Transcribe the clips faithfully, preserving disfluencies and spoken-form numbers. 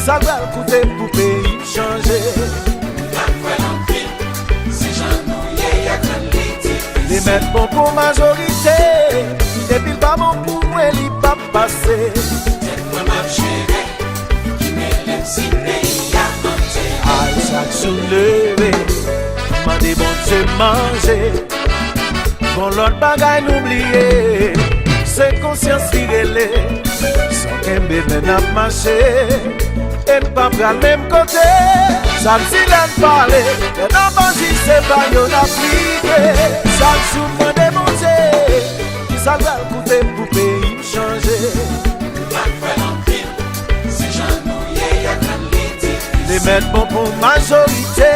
Sa l pral koute pou peyi m chanje. N ap kwè l anpil, se jan nou ye y ap rann li difisil. Li mèt bon pou majorite, depi l pa bon pou mwen, li p ap pase. Tèt mwen m ap jere, ki mele m si peyi a antere. Ay, chak jou m leve, m mande Bondye manje. Gon lòt bagay nou bliye, se konsyans ki rele. San kenbe men n ap mache, e n pa pral menm kote. Sa m di lè n pale, lè n ap aji, se pa yo n aplike. Chak jou m mande Bondye, kisa l pral koute pou peyi m chanje. M pa kwè l anpil, se jan nou ye y ap rann li difisil. Li mèt bon pou majorite,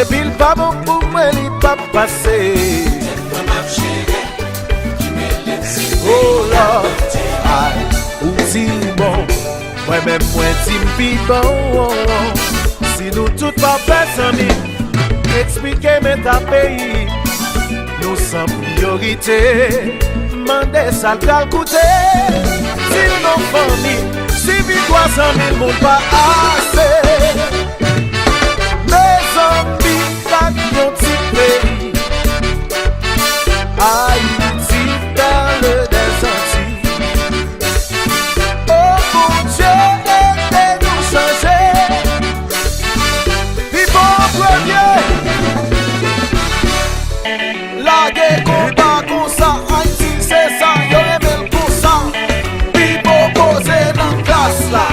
epi l pa bon pou mwen, li p ap pase. Tèt mwen m ap jere, ki mele m si peyi a antere. Oh Lord, ay, ou di bon, mwen menm mwen di m pi bon. Si nou tout pa fè zanmi, eksplike m eta peyi nou san priyorite. Mande sa l pral koute. Si l non fanmi, si viktwa san mil moun pa ase. Mezanmi, gad yon ti peyi. Ayiti, pèl dèzanti. Oh Bondye, ede nou chanje. Pipo an premye. Lage konba konsa, Ayiti se sa, yo renmen l konsa. Pipo poze nan klas la.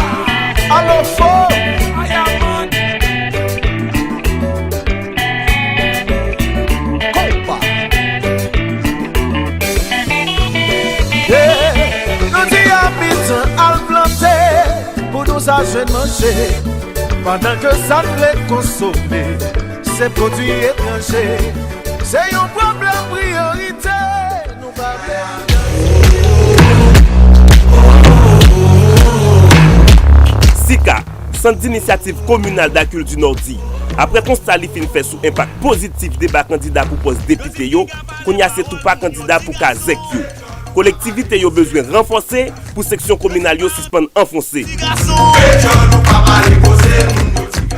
Alo fo. Konpa. Yeah. Nou di abitan al plante pou nou sa jwenn manje. Pandan ke sa n vle konsome, se pwodui etranje. Se yon pwoblèm priyorite, nou pa vle. Sika, Sant Inisyativ Kominal Dakil di Nò di, apre konsta li fin fè sou enpak pozitif deba kandida pou pòs depite yo, kounye a se tou pa kandida pou kazèk yo. Kolektivite yo bezwen ranfòse pou seksyon kominal yo sispann anfonse.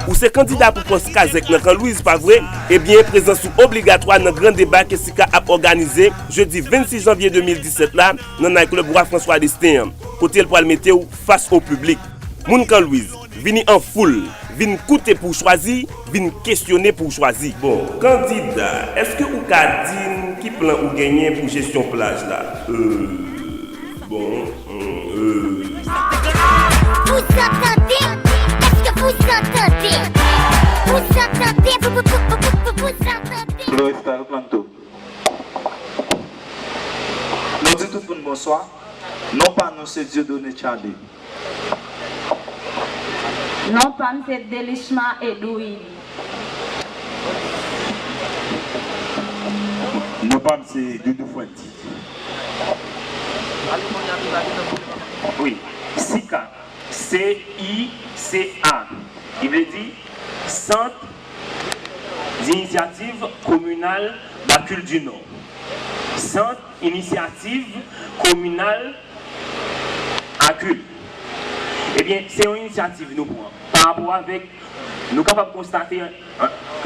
Ou se kandida pou pòs kazèk nan Kan Lwiz, pa vre? Ebyen, prezans ou obligatwa nan gran deba ke Sika ap òganize jedi vennsis janvye de mil disèt la nan Night Club Wa François Destin an, kote l pral mete w fas o piblik. Moun Kan Lwiz, vini an foul, vin koute pou w chwazi, vin kesyone pou w chwazi. Bon, kandida, èske ou ka di n ki plan ou genyen pou jesyon plaj la? Euh, bon, euh. Vous entendez? Est-ce que vous entendez? Vous entendez? Vous, vous, vous entendez? Floresta Orlando. Nou di tout moun bonswa. Non pa nou se Dieudonné Charly. Non pa m se Delishma Edouine. Non pa m se Doudou Fuentes. Wi, Sika, C I C A, ki vle di Sant Inisyativ Kominal Dakil di Nò. Sant Inisyativ Kominal Akil. Ebyen, se yon inisyativ nou pran. Pa rapò avèk, nou kapab konstate, an,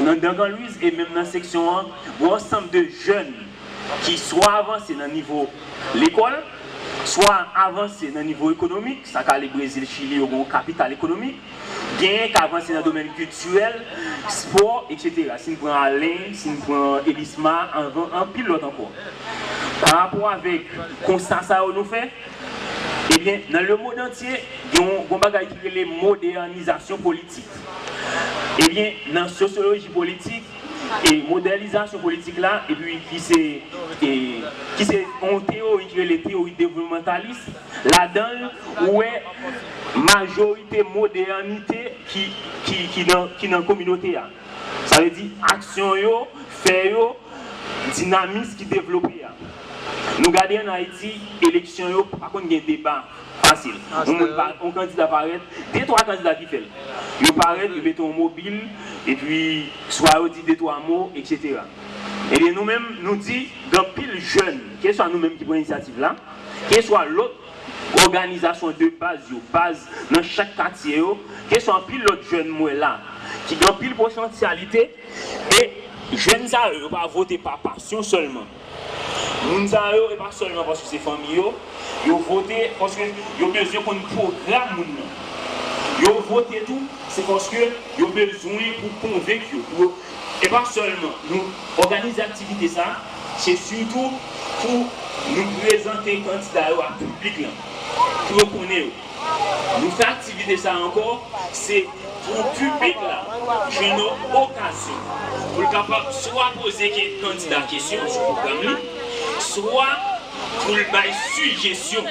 nan, nan Kan Lwiz e menm nan seksyon an, gon ansanm de jèn ki swa avanse nan nivo lekòl, swa avanse nan nivo ekonomik, sa ka ale Brezil, Chili, yo gon kapital ekonomik, genyen k avanse nan domèn kiltirèl, spò, etsetera. Si n pran Alen, si n pran Elisma, anvan, anpil lòt ankò. Pa rapò avèk konsta sa yo nou fè, ebyen, nan lemonn antye, gen yon, gen yon bagay ki rele modènizasyon politik. Ebyen, nan sosyoloji politik, e modènizasyon politik la, epi ki se, e, ki se yon teyori ki rele teyori devlopmantalis, ladan l, ou wè majorite modènite ki, ki, ki nan, ki nan kominote a. Sa vle di, aksyon yo, fè yo, dinamis ki devlope a. Nou gade ann Ayiti, eleksyon yo pa konn gen deba fasil. Yon moun pa, yon kandida parèt, de twa kandida ki fè l. Yo parèt, yo mete yon mobil, epi swa yo di de twa mo, etsetera. Ebyen, nou menm, nou di, gen anpil jèn, keswa nou menm ki pran inisyativ la, keswa lòt òganizasyon de baz yo, baz nan chak katye yo, kesyon anpil lòt jèn m wè la, ki gen anpil potansyalite, e jèn sa yo, yo pa vote pa pasyon sèlman. Moun sa yo, e pa sèlman paske se fanmi yo, yo vote paske yo bezwen konn pwogram moun nan. Yo vote tou, se paske yo bezwen pou konvenk yo, pou yo, e pa sèlman nou òganize aktivite sa, se sitou pou nou prezante kandida yo a piblik lan, pou yo konnen yo. Nou fè aktivite sa ankò, se pou piblik la jwenn yon okazyon pou l kapab swa poze ke-, kandida kesyon sou pwogram li, swa pou l bay sijesyon.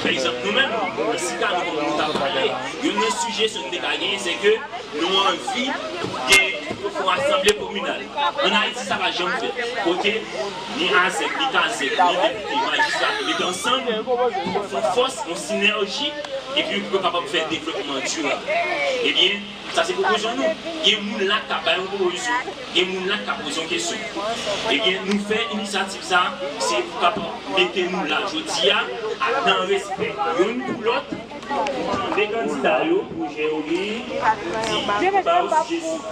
Pa egzanp, nou menm, nan sika, nou, nou t ap pale, youn nan sijesyon nou te ka genyen, se ke nou anvi gen, pou fè yon asanble kominal. Ann Ayiti, sa pa janm fèt. Kote ni azèk, ni kazèk, ni depite, majistra, mete ansanm pou fè yon fòs, yon sinèji, epi pou yo kapab fè devlopman dirab. Ebyen, sa se pwopozisyon nou. Gen moun la k ka bay yon pwopozisyon, gen moun la k ka poze yon kesyon. Ebyen, nou fè inisyativ sa, se pou kapab mete nou la jodi a, ak nan respè youn pou lòt, pou tande kandida yo, pwojè yo genyen, di, ba yo sijesyon.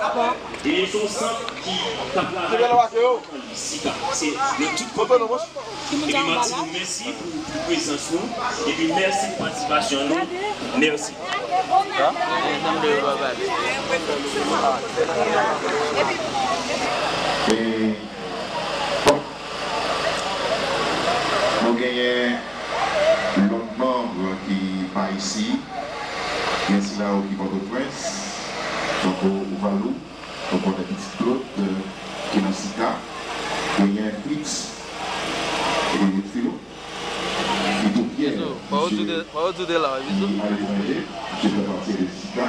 Ebyen, se yon sant ki, k ap travay sika, se nan tout komin. Epi m ap di nou mèsi pou, pou prezans nou, epi mèsi pou patisipasyon nou. Mèsi. E, bon, nou genyen lòt manm ki pa isi, gen sila yo ki Pòtoprens, tankou Ovalou, nou konnen pitit Claude, euh, ki nan sika, genyen Fritz, e Filo, ki tou fyè, misye ki aletranje, misye fè pati de sika,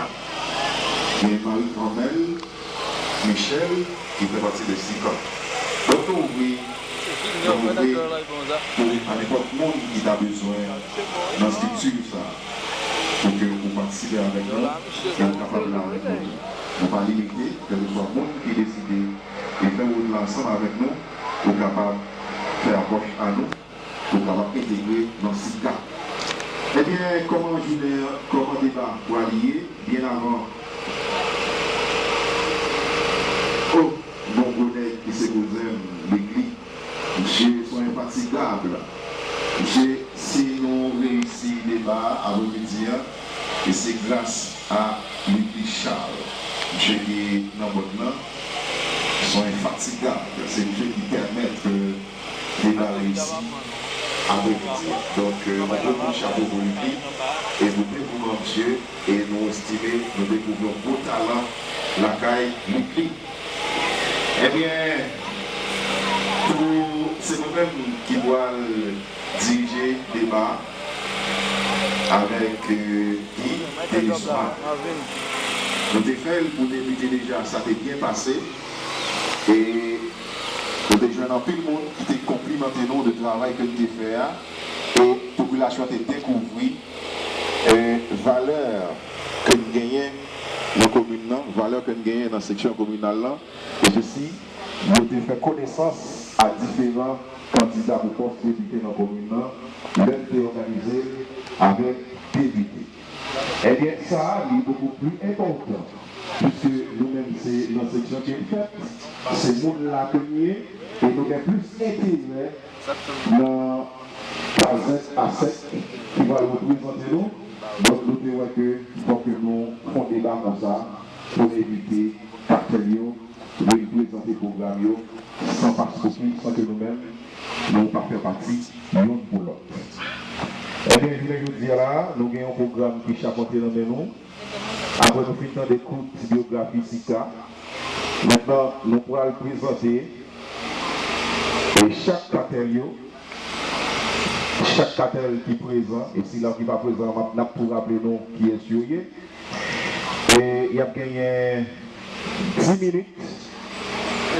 gen Marie Carmel Michel, ki fè pati de sika. Donk nou ouvri, nou ouvri pou a nenpòt moun ki ta bezwen nan estrikti sa, pou ke ou patisipe avèk nou, e ou kapab la avèk nou tou. Nou pa limite, kèlkeswa moun ki deside e fè wout la ansanm avèk nou, ou kapab fè apwòch a nou, ou kapab entegre nan sika. Ebyen, kòman jounen an, kòman deba pral ye, byen avan. O, bon gwo nèg ki se kouzen m, Likli. Misye se yon enfatigab. Misye, si nou reyisi deba a aprèmidi a, e se gras a Likli Charles. Misye ki nan bòd lan, se yon enfatigab. Se misye ki pèmèt ke deba reyisi aprèmidi a. Donk, euh, nou pran yon kout chapo pou Likli e pou devouman misye, e nou estime nou dekouvri yon gwo talan lakay Likli. Ebyen, pou, se nou menm ki pral dirije deba a avèk, euh, Guy Thelusma. Nou te fè l pou depite deja, sa te byen pase. E nou te jwenn anpil moun ki te konplimante nou de travay ke n te fè a. E popilasyon an te dekouvri, e, valè ke n genyen nan komin nan, valè ke n genyen nan seksyon kominal lan. E sesi, yo te fè konesans a diferan kandida pou pòs depite nan komin nan, lè n te òganize l avèk depite. Ebyen, sa a, li bokou pli enpòtan, piske nou menm se nan seksyon ke n fèt, se moun la ke n ye, e nou gen plis enterè nan kazèk a sèk ki pral reprezante nou. Donk, nou te wè ke fòk ke nou fè yon deba konsa pou n envite aktè yo vin prezante pwogram yo san paspouki, san ke nou menm, nou pa fè pati youn pou lòt. Ebyen, jounen jodi a la, nou gen yon pwogram ki chapante nan men nou. Apre nou fin tande kout byografi sika, mentnan nou pral prezante, e, chak katèl yo, chak katèl ki prezan, e sila ki pa prezan, n ap, n ap tou raple nou kiyès yo ye. E y ap genyen dis minit,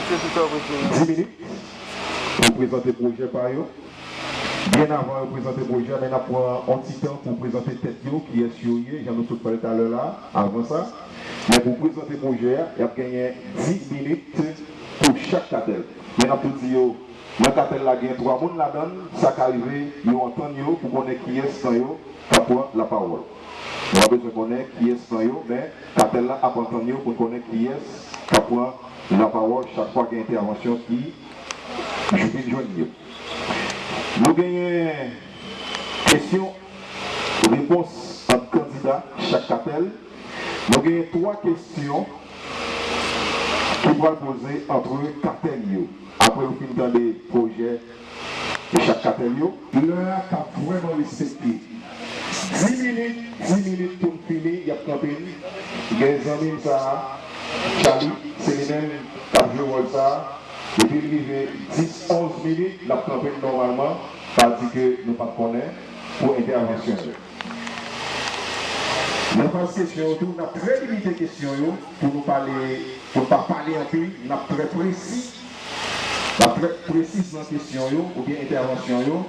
dis minit pou prezante pwojè pa yo. Byen avan yo prezante pwojè a, men n ap pran yon ti tan pou prezante tèt yo, kiyès yo ye, jan nou sot pale talè la, avan sa. Men pou prezante pwojè a, y ap genyen dis minit pou chak katèl. Men n ap tou di yo, Nan katèl la gen twa moun ladan l, sa ka rive yo antann yo pou konnen kiyès nan yo k ap pran lapawòl. Nou pa bezwen konnen kiyès nan yo, men katèl la ap antann yo pou n konnen kiyès k ap pran lapawòl chak fwa gen entèvansyon ki vin jwenn yo. Nou genyen kesyon repons ant kandida chak katèl. Nou genyen twa kesyon ki pral poze ant katèl yo. Apre yo fin tande pwojè chak katèl yo. Lè a k ap vrèman respekte. Dis minit, dis minit pou n fini, y ap kanpe n. Gen zanmi m sa a, Charlie, se li menm k ap jwe wòl sa a. Depi l rive dis, onz minit, l ap kanpe n nòmalman, sa di ke nou pa t konnen pou entèvansyon yo. Nan faz kesyon yo tou, n ap trè limite kesyon yo pou nou pale, pou n pa pale anpil, n ap trè presi, n ap trè presiz nan kesyon yo oubyen entèvansyon yo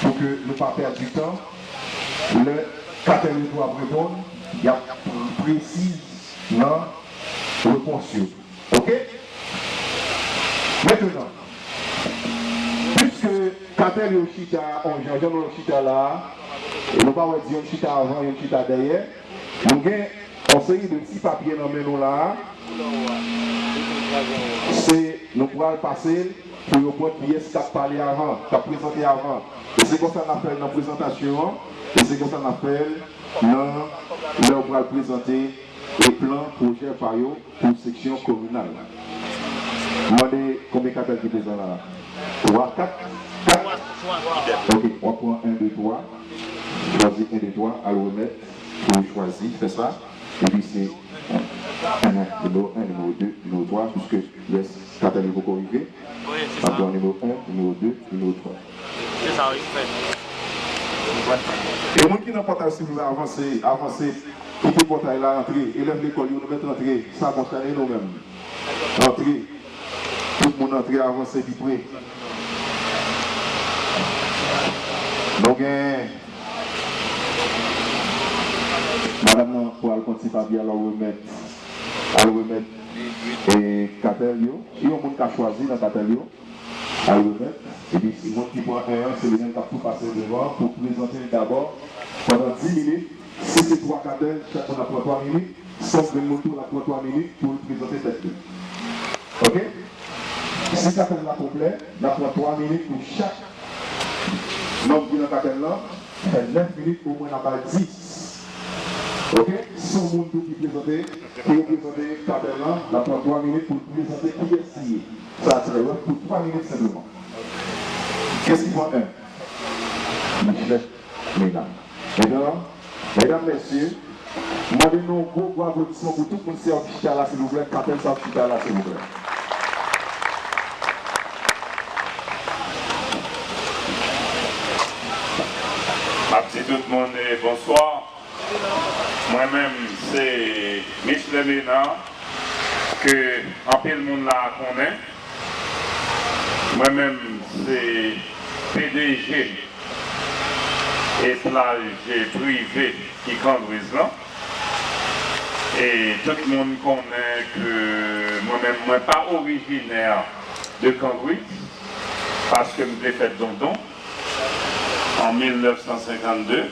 pou ke nou pa pèdi tan. Lè katèl yo tou ap reponn, y ap presiz nan repons yo. Oke? Mentenan, piske katèl yo chita, on jan, jan nou chita la a, e nou pa wè di youn chita avan, youn chita dèyè, nou gen on seri de ti papye nan men nou la a. Se, nou pral pase l pou yo konn kiyès k ap pale avan, k ap prezante avan. E se konsa n ap fè l nan prezantasyon an, e se konsa n ap fè l nan lè yo pral prezante e plan pwojè pa yo pou seksyon kominal. M mande konbyen katèl ki prezan la a? Twa, kat? Kat? Oke, w ap pran en, de, twa. Chwazi en, de, twa, al remèt pou w chwazi, fè sa. Epi se, eh, nimewo en, nimewo de, nimewo twa, piske rès katèl yo poko rive. N ap pran nimewo en, nimewo de, nimewo twa. Se sa, wi, fè. E moun ki nan pòtay, silvouplè, avanse, avanse. Kite pòtay la, antre. Elèv lekòl yo, nou mèt antre. Sa konsa, e nou menm. Antre. Tout moun antre, avanse pi pre. Nou gen madanm nan pou al pran ti papye, al remèt, al remèt, e, katèl yo. Si yon moun ka chwazi nan katèl yo, al remèt. Epi, si moun ki pran en an, se li menm k ap tou pase devan pou prezante l dabò pandan dis minit. Si se twa katèl, chak moun ap pran twa minit. San grenn moun tou, l ap pran twa minit pou l prezante tèt li. Oke? Si katèl la konplè, n ap pran twa minit pou chak nonm ki nan katèl lan. Fè nèf minit, omwen n ap bay dis. Oke? Si yon moun tou ki prezante, ki reprezante katèl lan, n ap pran twa minit pou l prezante kiyès li ye. Sa se lè pou twa minit senpleman. Kiyès ki pran en? Michelet Mena. Enben, medam, mesye, m mande nou yon gwo, gwo aplodisman pou tout moun ki ap chita la, silvouplè. Katèl sa ap chita la, silvouplè. M ap di tout moun, eh, bonswa. Mwen menm, se Michelet Mena, ke anpil moun la konnen. Mwen menm, se P D G e plaj prive ki Cambridge lan. E tout moun konnen ke mwen menm, mwen pa orijinè de Cambridge, paske m te fèt Dondon an mil nèf san senkannde.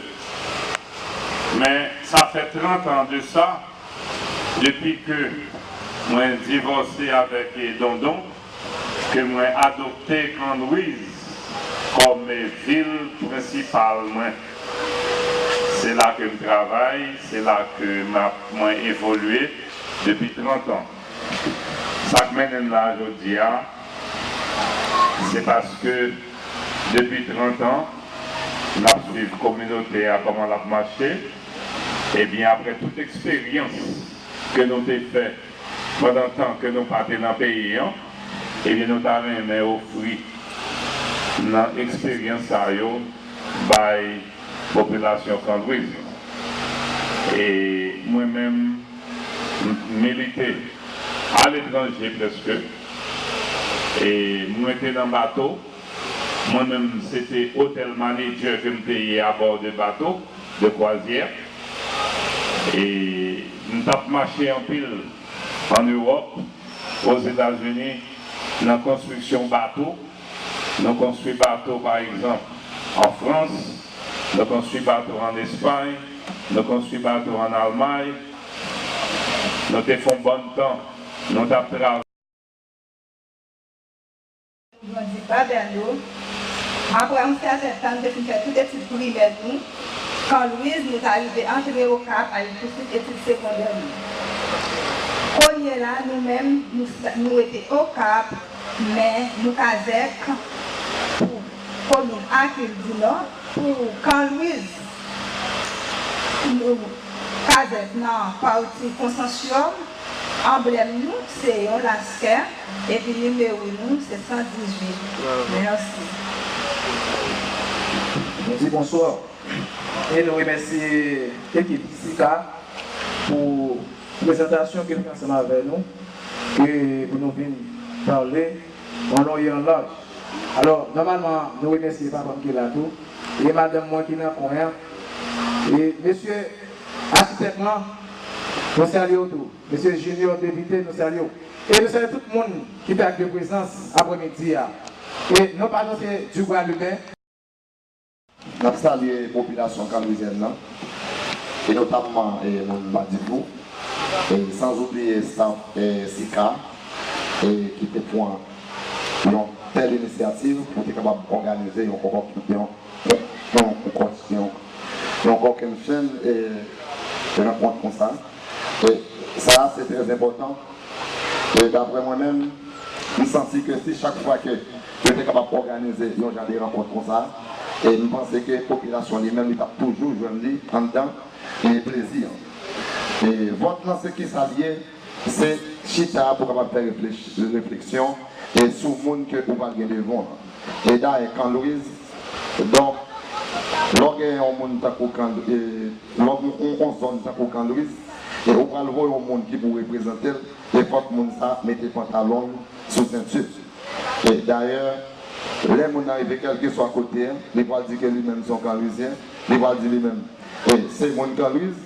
Men sa fè trant an de sa, depi ke mwen divòse avèk Dondon, ke mwen adopte Cambridge kòm vil prensipal mwen. Se la ke m travay, se la ke m ap, mwen evolye depi trant an. Sa k mennen n la jodi a, se paske depi trant an, n ap swiv kominote a, kòman l ap mache. Ebyen, apre tout eksperyans ke nou te fè pandan tan ke nou pa te nan peyi an, ebyen, nou ta renmen ofri nan eksperyans sa yo bay popilasyon Cambridge. E mwen menm, m milite aletranje prèske. E mwen te nan bato. Mwen menm, se te hotel manager ke m te ye abò de bato de kwazyè. E m t ap mache anpil ann Ewòp, Ozetazini, nan konstriksyon bato. Nou konstwi bato, pa egzanp, an Frans, nou konstwi bato an Espay, nou konstwi bato an Almay. Nou te fè yon bann tan, nou t ap travay. Grandi Pabèlo. Apre yon sèten tan, nou te fin fè tout etid primè nou. Kan Lwiz, nou ta rive antre Okap al pouswiv etid segondè nou. Kounye la, nou menm, nou, nou rete Okap, men nou kazèk pou komin Akil di Nò, pou Kan Lwiz, nou kazèk nan pati Konsansyòm. Anblèm nou se yon laskè, epi nimewo nou se san dizuit. Mèsi. Nou di bonswa e nou remèsye ekip sika pou prezantasyon ke l fè ansanm avè nou, e pou nou vin pale an lon e an laj. Alò, nòmalman, nou remèsye papa m ki la tou, e madanm mwen ki nan kwen an, e mesye achitèk lan, nou salye w tou. Mesye Junior Devite, nou salye w. E nou salye tout moun ki fè ak de prezans aprèmidi a. E non pa nou se Dubwa Lubin. N ap salye popilasyon kanrizyèn nan, e notamman e, moun Madifou, e, san oubliye staff e, sika, e, ki te pran yon tèl inisyativ pou te kapab òganize yon, yon, yon, yon, yon convention, e, rankont konsa. E sa a se trè enpòtan. E daprè mwen menm, m santi ke si chak fwa ke yo te kapab òganize yon jan de rankont konsa, e m panse ke popilasyon li menm li t ap toujou jwenn li anndan e plezi an. E vòt lan se kisa l ye? Se chita pou kapab fè refleksyon e sou moun ke ou pral gen devan w lan. E dayè Kan Lwiz, donk, lè w gen yon moun tankou Kan, e, lè w gen yon, yon zòn tankou Kan Lwiz, e ou pral voye yon moun ki pou reprezante l, e fòk moun sa mete pantalon l sou senti l. E dayè, lè moun nan rive kèlkeswa kote, li pral di ke li menm se yon Kanlwizyen, li pral di li menm e se moun Kanlwiz,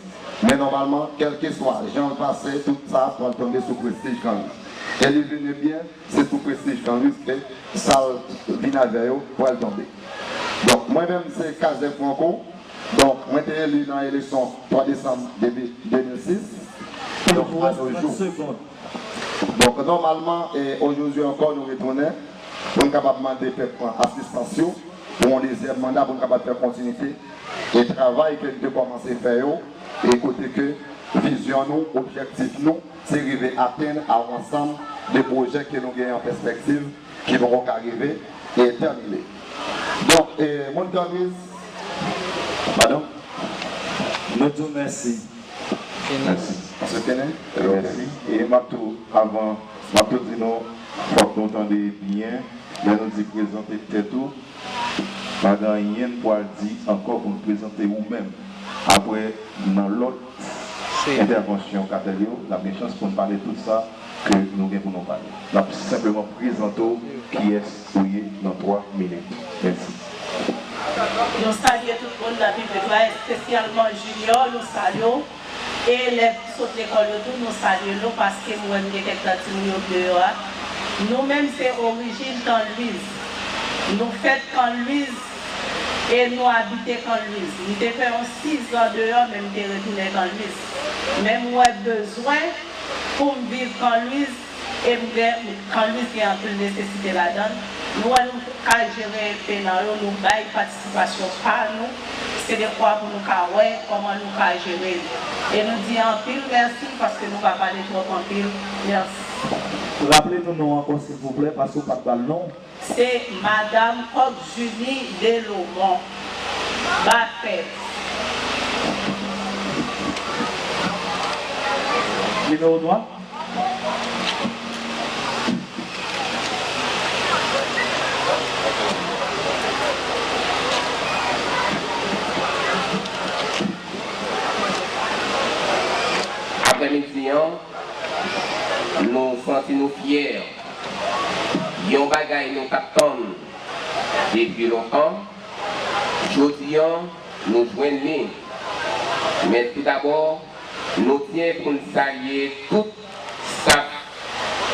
men nòmalman, kèlkeswa jan l pase, tout sa pral tonbe sou prestij Kanlwiz. E li vin ebyen, se sou prestij Kanlwiz ke sa l vin avè yo pral tonbe. Donk, mwen menm se Kazèk Franco. Donk, mwen te eli nan eleksyon twa desanm de mil sis. Donk, a nos jours. Donk, nòmalman, e aujourd'hui encore, nou retounen pou n kapab mande pèp lan asistans yo pou yon dezyèm manda, pou n kapab fè kontinite e travay ke n te kòmanse fè yo, e kote ke vizyon nou, objektif nou, se rive atenn a yon ansanm de pwojè ke nou genyen an pèspektiv ki poko ka rive e tèmine. Donk, e, moun Kanlwiz, padon? Nou di w mèsi. Mèsi. Mèsi. E m ap tou, avan, m ap tou di nou, fòk nou tande byen, lè nou di prezante tèt ou, pa gen anyen n pwal di ankò pou n prezante ou menm. Apre, nan lòt entèvansyon Katèl yo, n ap gen chans pou n pale tout sa ke nou gen pou nou pale. N ap senpleman prezante w kiyès ou ye nan twa minit. Mèsi. Nou salye tout moun nan Piblik la, espesyalman Junior, nou salye w. E elèv ki sot lekòl yo tou, nou salye nou, paske m wè m gen kèk tan timoun yo deyò a. Nou menm se orijin Kanlwiz. Nou fèt Kanlwiz e nou abite Kanlwiz. M te fè yon sizan deyò, men m te retounen Kanlwiz. Men m wè bezwen pou m viv Kanlwiz, e m gen, Kanlwiz gen anpil nesesite ladan l. Nou wè nou ka jere pena yo, nou bay patisipasyon pa nou, se dekwa pou nou ka wè kòman nou ka jere l. E nou di anpil mèsi paske nou pa pale twòp anpil. Mèsi. Raple nou non ankò silvouplè, paske w pa t ba l non. Se Madam Coq Junie Delomont. Bafèt. Nimewo twa. Aprèmidi an, nou santi nou fyè. Yon bagay nou t ap tann depi lontan, jodi an, nou jwenn li. Men toudabò, nou tyen pou n salye tout staf,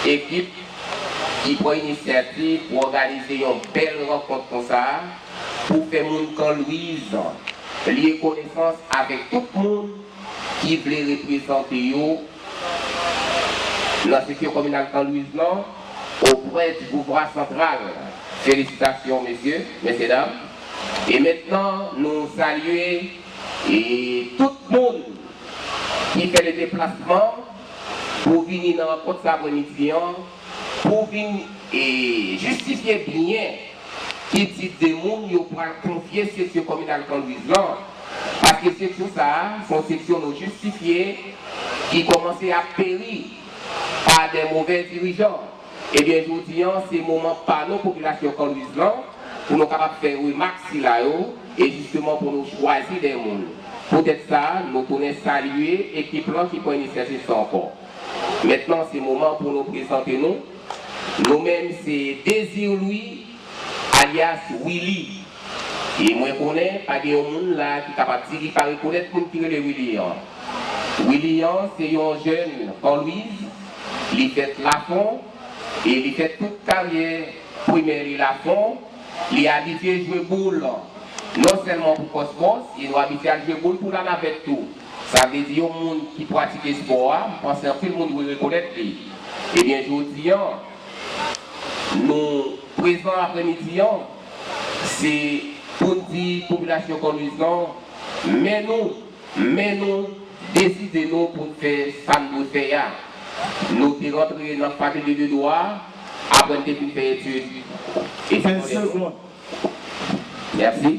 ekip ki pran inisyativ pou òganize yon bèl rankont konsa a pou fè moun Kan Lwiz liye konesans avèk tout moun ki vle reprezante yo nan seksyon kominal Kan Lwiz lan oprè di pouvwa santral. Felisitasyon, mesye, mesyedam. E mentnan, nou salye e tout moun ki fè le deplasman pou vini nan rankont sa aprèmidi an, pou vin e jistifye byen ki tit de moun yo pral konfye seksyon kominal Kan Lwiz lan, paske seksyon sa a, se yon seksyon nou jistifye, ki kòmanse ap peri pa de movè dirijan. Ebyen, jodi an, se moman pa nou, popilasyon Kan Lwiz lan, pou nou kapab fè remak sila yo, e jisteman pou nou chwazi de moun. Poutèt sa, nou tounen salye ekip lan ki pran inisyativ sa ankò. Mentnan, se moman pou nou prezante nou. Nou menm, se Désir Louis, alyas Willy. E mwen konnen pa gen yon moun la ki kapab di li pa rekonèt moun ki rele Willy an. Willy an se yon jèn Pòlwiz, li fèt Lafon, e li fè tout karyè primè li Lafon. Li abitye jwe boul non sèlman pou Kòsmòs, e nou abitye al jwe boul pou Lanavèt tou. Sa vle di yon moun ki pratike espò a, m panse anpil moun dwe rekonèt li. Ebyen, jodi an, nou prezan aprèmidi an, se pou n di popilasyon Kòlwiz lan, men nou, men nou, deside nou pou n fè sa n dwe fè a. Nou te rantre nan fakilte de dwa, apre n te fin fè etid. Kenz segonn. Mèsi.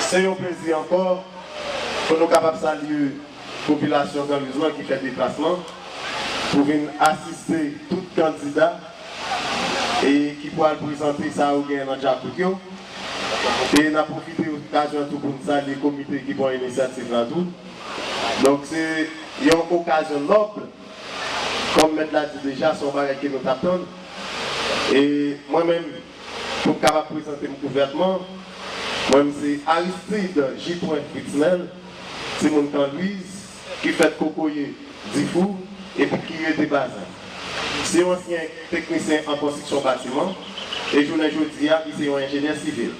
Se yon plezi ankò pou nou kapab salye popilasyon Kòlwiz lan ki fè deplasman pou vin asiste tout kandida e ki pral prezante sa yo genyen nan djakout yo. E n ap pwofite okazyon an tou pou n salye komite ki pran inisyativ la tou. Donk, se yon okazyon nòb. Kòm mèt la di deja, se yon bagay ke nou t ap tann. E mwen menm, pou m kapab prezante m ouvètman, mwen menm se Aristide Jipwen Fritznel, timoun Kan Lwiz, ki fèt Kokoye, Difou, epi ki rete Bazan. Se yon ansyen teknisyen an konstriksyon batiman, e jounen jodi a, li se yon enjenyè sivil.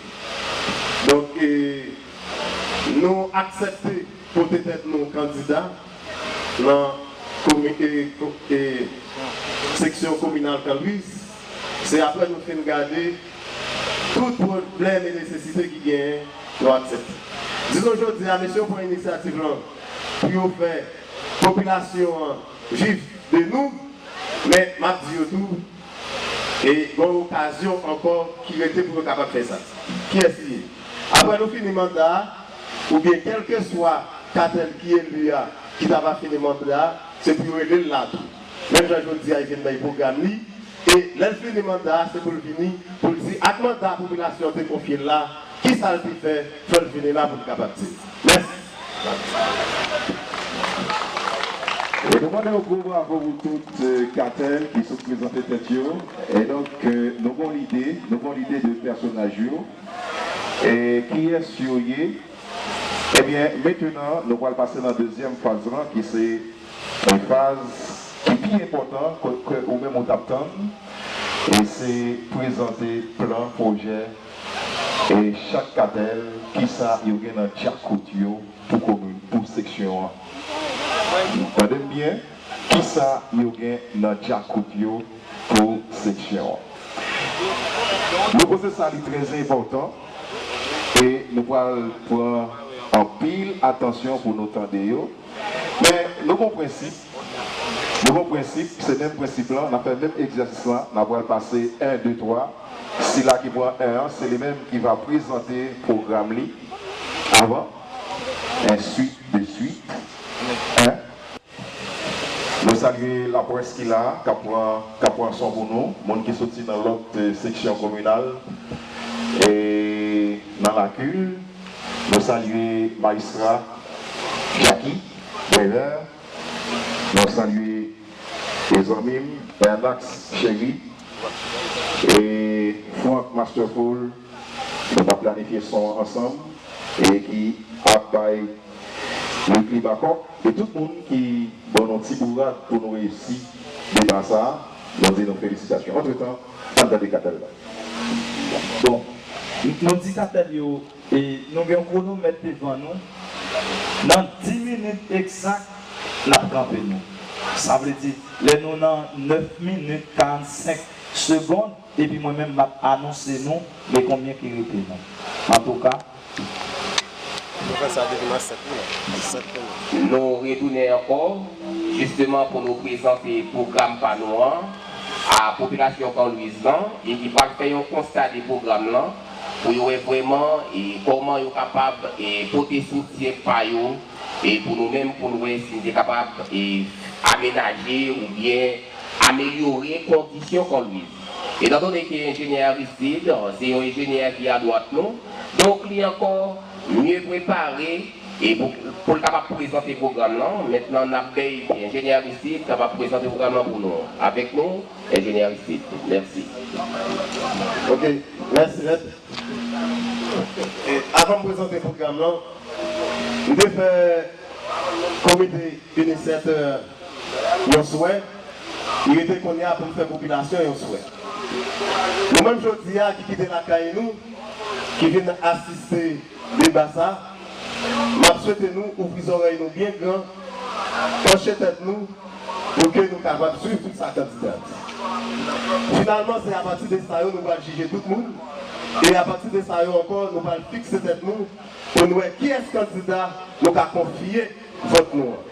Donk, e, nou aksepte pote tèt nou kandida nan komi-, e, ko-, e, seksyon kominal Kan Lwiz. Se apre nou fin gade tout pwoblèm e nesesite ki genyen, nou aksepte. Dizon jodi a, mesye yo pran inisyativ lan pou yo fè popilasyon an viv de nou, men m ap di yo tou, e gen yon okazyon ankò ki rete pou yo kapab fè sa. Kiyès li ye? Apre nou fini manda a, oubyen kèlkeswa katèl ki eli a, ki ta va fini manda a, se pou yo rele l la tou. Menm jan jodi a, li vin bay pwogram li, e lè l fini manda a, se pou l vini, pou l di ak manda popilasyon te konfye l la, kisa l te fè, fò l vini la pou l kapab di. Mèsi. E nou mande yon gwo bravo pou tout, e, katèl ki sot prezante tèt yo. E donk, e, nou gon lide, nou gon lide de pèsonaj yo. E kiyès yo ye? Ebyen, mentnan, nou pral pase nan dezyèm faz lan, ki se yon faz ki pi enpòtan ke, ke ou menm ou t ap tann, e se prezante plan, pwojè, e chak katèl, kisa yo gen nan djakout yo pou komin, pou seksyon an. Tande m byen, kisa yo gen nan djakout yo pou seksyon an. Nou panse sa li trè enpòtan e nou pral pran anpil atansyon pou nou tande yo. Men nou gon prensip, nou gon prensip, se menm prensip lan, n ap fè menm egzèsis lan, n ap pral pase en, de, twa. Sila ki pran en an, se li menm ki va prezante pwogram li avan, ensuite de suite. En. Nou salye laprès ki la, k ap pran, k ap pran son pou nou, moun ki soti nan lòt, e, seksyon kominal, e nan Lakil. Nou salye majistra Jacky Brever. Nou salye e zanmi m, Bernax Chéry, e Frank Masterful, nou t ap planifye son an ansanm, e ki ap bay Weekly Backup, e tout moun ki ban nou ti bourad pou nou reyisi deba sa a, nou di nou felisitasyon. Antretan, ann tande Katèl la. Bon, n- nou di Katèl yo, e nou gen yon kwonomèt devan nou. Nan dis minit egzak, n ap kanpe nou. Sa vle di, lè nou nan nèf minit karannsenk segonn, epi mwen menm, m ap anonse nou, men konbyen ki rete nou. Antouka, Nou fè sa depi nan sèt minit. Sèt minit. Nou retounen ankò, jisteman pou nou prezante pwogram pa nou an a popilasyon Kanlwiz lan, e ki pral fè yon konsta de pwogram lan, pou yo wè vrèman e kòman yo kapab e pote soutyen pa yo e pou nou menm, pou nou wè si nou te kapab e amenaje oubyen amelyore kondisyon Kanlwiz. Etan done ke enjenyè Aristide se yon enjenyè ki adwat nou, donk li ankò mye prepare e pou, pou l kapab prezante pwogram lan. Mentnan, n ap bay enjenyè Aristide kapab prezante pwogram lan pou nou. Avèk nou, enjenyè Aristide. Mèsi. Ok, mèsi nèt. E avan m prezante pwogram lan, m te fè komite inisèt yon swè, li rete kounye a pou m fè popilasyon yon swè. Nou menm jodi a ki kite lakay nou, ki vin asiste deba sa, m ap swete nou ouvri zòrèy nou byen gran, panche tèt nou pou ke nou kapab swiv tout sa kandida di. Finalman, se apati de sa yo nou pral jije tout moun, e apati de sa yo ankò nou pral fikse tèt nou pou n wè kiyès kandida nou ka konfye vòt nou an.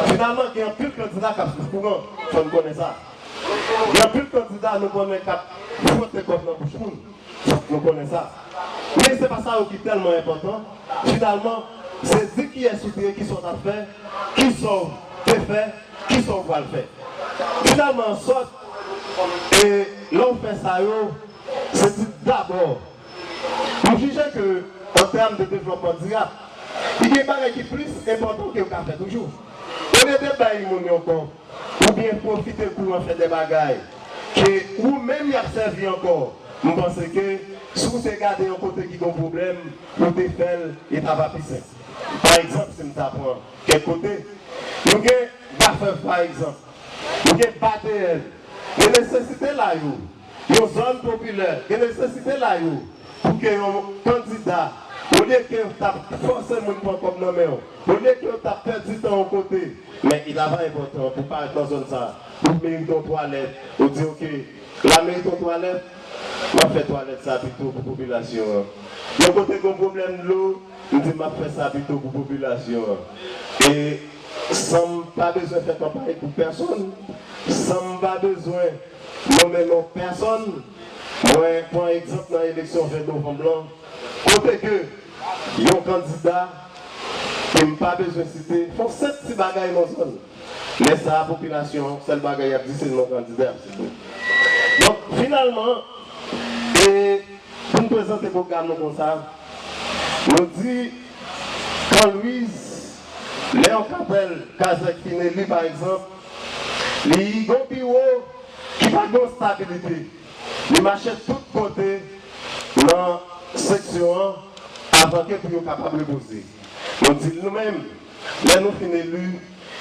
Finalman, gen anpil kandida k ap swiv kouran, fò n konnen sa. Gen anpil kandida nou konnen k ap fwote kòb nan bouch moun, fòk nou konnen sa. Men se pa sa yo ki tèlman enpòtan. Finalman, se di kiyès ou te ye, kisa w t ap fè, kisa w te fè, kisa w pral fè. Finalman, an sòt, e lè w fè sa yo, se di dabò, nou jije ke an tèm de devlòpman dirab, li gen bagay ki plis enpòtan ke yo ka fè toujou. Olye de bay moun yon kòb, oubyen pwofite pou w an fè de bagay ke ou menm y ap sèvi ankò, m panse ke si w te gade yon kote ki gen yon pwoblèm, ou te fè l, e ta va pi senp. Pa egzanp, si m ta pran kèk kote, nou gen Bafèf pa egzanp, nou gen Bateyèn, gen nesesite la yo. Yon zòn popilè, gen nesesite la yo pou ke yon kandida, olye ke w t ap fòse moun pran kòb nan men w, olye ke w t ap pèdi tan yon kote, men il ava enpòtan pou parèt nan zòn sa, pou merite yon twalèt, ou di oke, la merite yon twalèt, m ap fè twalèt sa pito pou popilasyon an. Yon kote gen yon pwoblèm dlo, m di m ap fè sa pito pou popilasyon an. E san m pa bezwen fè kanpay pou pèsonn, san m pa bezwen nonmen non pèsonn, mwen pran egzanp nan eleksyon ven novanm lan, kote ke yon kandida ke m pa bezwen site fè yon senp ti bagay nan zòn. Lè sa a, popilasyon an, sèl bagay y ap di, se non kandida y ap site. Donk, finalman, e pou n prezante pwogram nou konsa, nou di Kanlwiz, lè yon Katèl Kazèk fin eli, pa egzanp, li gen yon biwo ki pa gen yon stabilite. Li mache tout kote nan seksyon an avan ke pou yo kapab repoze. Nou di l nou menm, lè nou fin eli,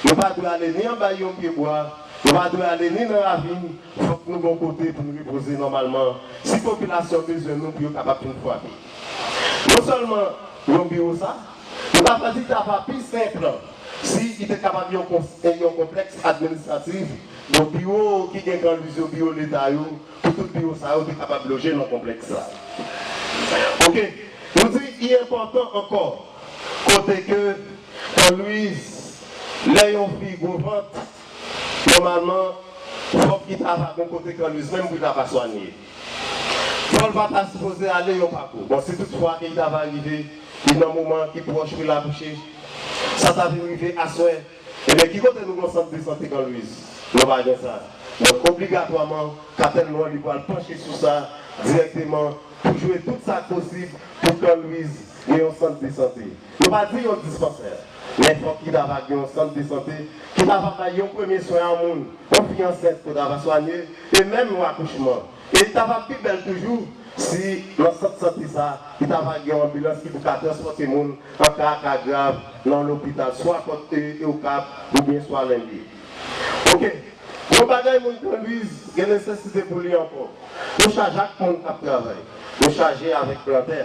nou pa dwe ale ni anba yon pyebwa, nou pa dwe ale ni nan ravin, fòk nou gen yon kote pou n repoze nòmalman si popilasyon bezwen nou pou yo kapab vin frape. Non sèlman yon biwo sa, nou ta chwazi ta va pi senp si li te kapab yon kons- yon konplèks administratif, yon biwo ki gen gran lwiz yo, biwo leta yo, pou tout biwo sa yo te kapab loje nan konplèks la. Oke, nou di li enpòtan ankò kote ke Kanlwiz, lè yon fi gwo vant, nòmalman, fòk li ta va gon kote Kanlwiz menm pou li ta va swanye. Fò l pa ta sipoze ale yon pakou. Bon, si toutfwa ke li ta va rive, li nan moman ki pwòch pou l akouche, sa ta vin rive aswè, ebyen, ki kote nou gon sant de sante Kanlwiz? Nou pa gen sa. Donk, obligatwaman, katèl nou an li pral panche sou sa dirèkteman pou jwe tout sa k posib pou Kanlwiz gen yon sant de sante. Nou pa di yon dispansè, men fòk ki ta va gen yon sant de sante ki ta va bay yon premye swen a moun, yon fi ansent pou ta va swanye, e menm yon akouchman. E li ta va pi bèl toujou si nan sant sante sa, li ta va gen yon anbilans ki pou ka transpòte moun an ka, ka grav nan lopital, swa Pòt, e, e Okap oubyen swa Lenbe. Oke. Yon bagay moun Grann Lwiz gen nesesite pou li ankò. Nou chaje ak moun k ap travay. Nou chaje avèk plantè.